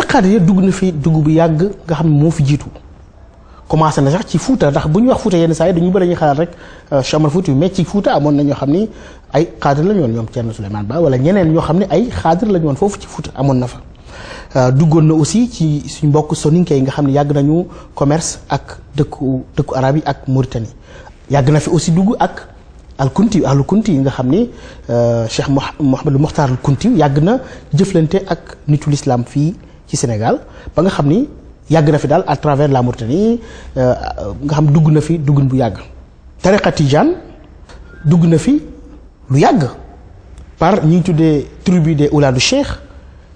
xaadiriya dugg na fi dugg bu yàgg nga xam ne moo fi jiitu commencé na sax ci Fuuta ndax bu ñu wax Fuuta yenn saa yi dañu bëri ñu xalaat rek Cheikh Omar Fouti mais ci Fuuta amoon na ñoo xam ni ay xaadir la ñu woon ñoom Thierno Souleymane Ba wala ñeneen ñoo xam ne ay xaadir la ñu woon foofu ci Fuuta amoon na fa. duggoon na aussi ci suñ mbokk soninke yi nga xam ne yàgg nañu commerce ak dëkku arab yi ak Mauritanie yàgg na fi aussi dugg ak al-Kunti ahlu Kunti yi nga xam ni Cheikh Mouhamadou Mokhtar al-Kunti yàgg na jëflante ak nitu l'islam fii ci Sénégal ba nga xam ni yàgg na fi daal à travers la Mauritanie nga xam dugg na fi duggun bu yàgg. tariqa Tijaan dugg na fi lu yàgg par ñi ngi tuddee tribu des Ouladu Cheikh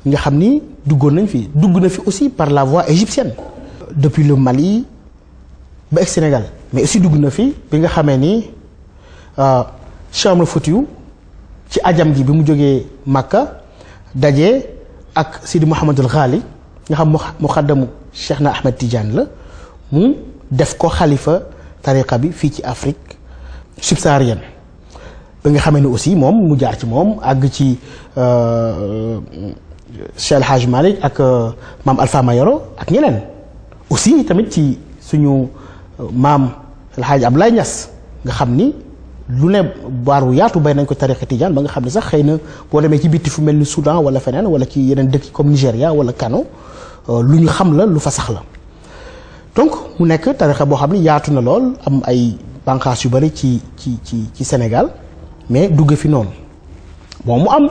nga xam ni duggoon nañ fi dugg na fi aussi par la voie égyptienne depuis le Mali ba ak Sénégal mais aussi dugg na fi bi nga xamee ni Cheikh Omar Foutiyou ci ajam gi bi mu jógee Makka daje ak Sidi Mouhamadul Ghali nga xam mu xaddamu Cheikh na Ahmed Tidiane la mu def ko xalifa tariqa bi fii ci Afrique subsaharienne ba nga xamee ni aussi moom mu jaar ci moom àgg ci Cheikh El Hadj Malick ak maam Alpha Mayoro ak ñeneen aussi tamit ci suñu maam El Hadj Abdoulaye Niass nga xam ni lu ne baar wu yaatu bay nañ ko tariqa Tidiane ba nga xam ne sax xëy na boo demee ci bitti fu mel ni Soudan wala feneen wala ci yeneen dëkk comme Nigéria wala Kano lu ñu xam la lu fa sax la donc mu nekk tariqa boo xam ni yaatu na lool am ay bànqaas yu bari ci Sénégal mais dugg fi noonu bon mu am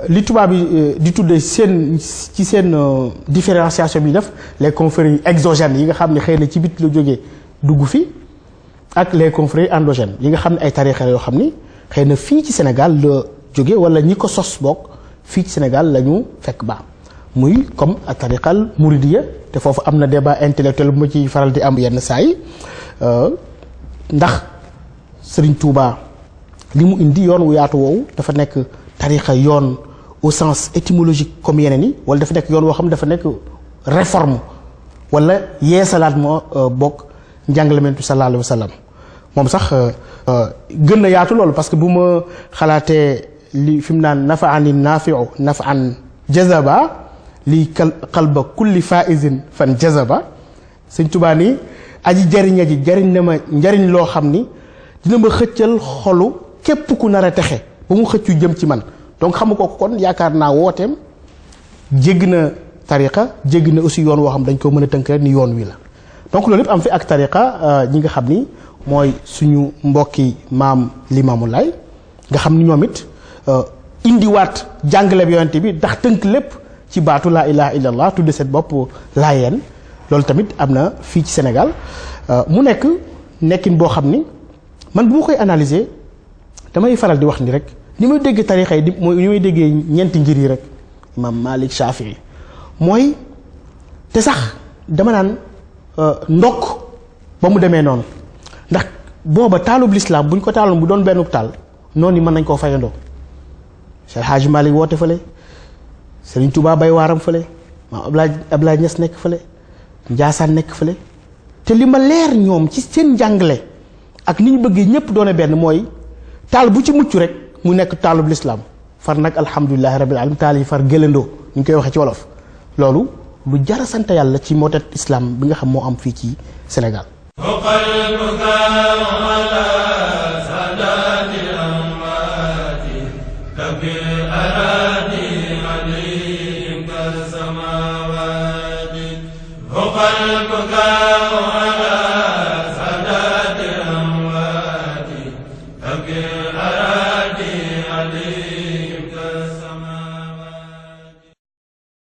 li tubaab bi di tuddee seen différenciation bi def les confréries exogènes yi nga xam ne xëy na ci bit la jógee dugg fi ak les confréries endogènes yi nga xam ne ay tariqa yoo xam ni xëy na fii ci Sénégal la jóge wala ñi ko sos bokk fii ci Sénégal la ñu fekk baax muy comme a tariqal Mouridiya te foofu am na débat intellectuel bu ma ci faral di am yenn saa yi ndax Serigne Touba li mu indi yoon wu yaatu woowu dafa nekk tariqa yoon au sens étymologique comme yeneen yi wala dafa nekk yoon woo xam ne dafa nekk réforme wala yeesalaat moo bokk njàngalamentu sallallahu alayhi wa sallam moom sax gën na yaatu loolu parce que bu ma xalaatee li fi mu naan nafaani naafiu nafaan jazaba li qalba kulli faizin fan jazaba Sëñ Tuubaa ni aji jariña ji jariñ na ma njariñ loo xam ni dina ma xëccal xolu képp ku nar a texe ba mu xëccu jëm ci man donc xam nga ko kon yaakaar naa wooteem jégg na tariqa jégg na aussi yoon woo xam dañ ko mën a tënk rek ni yoon wi la donc loolu yëpp am fi ak tariqa ñi nga xam ni mooy suñu mbokki maam Limaamu Laay nga xam ni ñoom it indiwaat jàngale bi yonent bi ndax tënk lépp ci baatu laa ilaha illallah tudde seen bopp laayeen loolu tamit am na fii ci Sénégal mu nekk nekkin boo xam ni man bu ma koy analyser damay faral di wax ni rek ni may dégg tarixa yi mooy ni may déggee ñeenti ngir yi rek imam Malik Shafii mooy te sax dama naan ndokk ba mu demee noonu ndax booba taalub lislaam buñ ko taaloon bu doon benn taal noonu yi mën nañ koo fayandoo Cheikh El Hadj Malick woote fële Serigne Touba bay waaram fële maam Abdoulaye Niass nekk fële Ndiassane nekk fële te li ma leer ñoom ci seen njàngale ak ni ñu bëggee ñëpp doone benn mooy taal bu ci mucc rek mu nekk taalub lislaam far nag alhamdulilahi rabbil alamin taal yi far gëlandoo ñu ngi koy waxee ci wolof loolu lu jara sant yàlla ci moo tax islam bi nga xam moo am fii ci Sénégal أبكي الأراضي علي